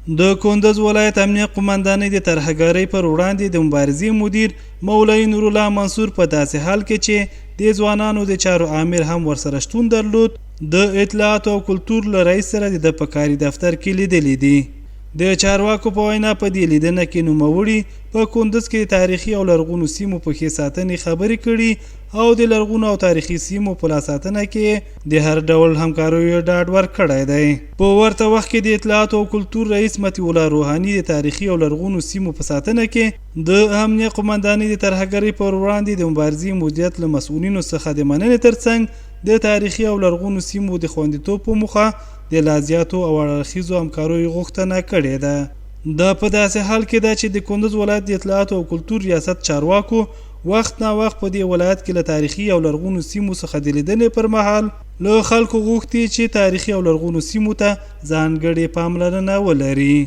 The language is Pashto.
د کندز ولایت امنیه قوماندانۍ د ترهګرۍ پر وړاندې د مبارزې مدیر مولوي نورالله منصور په داسې حال کې چې د ځوانانو د چارو آمر هم ورسره شتون درلود، د اطلاعاتو او کلتور له رئیس سره د ده په کاري دفتر کې لیدلي دي. د چارواکو په وینا په دې لیدنه کې نوموړي په کندز کې د تاریخي او لرغونو سیمو په ښې ساتنې خبرې کړي او د لرغونو او تاریخي سیمو په لا ساتنه کې د هر ډول همکاریو ډاډ ورکړی دی. په ورته وخت کې د اطلاعاتو او کلتور رئیس مطیع الله روحاني د تاریخي او لرغونو سیمو په ساتنه کې د امنیه قوماندانۍ د ترهګرۍ پر وړاندې د مبارزې مدیریت له مسؤلینو څخه د مننې ترڅنګ د تاریخي او لرغونو سیمو د خوندیتوب په موخه د لا زیاتو او اړخیزو همکاریو غوښتنه کړې ده. دا په داسې حال کې ده چې د کندز ولایت د اطلاعاتو او کلتور ریاست چارواکو وخت نا وخت په دې ولایت کې له تاریخي او لرغونو سیمو څخه د لیدنې پر مهال له خلکو غوښتي چې تاریخي او لرغونو سیمو ته ځانګړې پاملرنه ولري.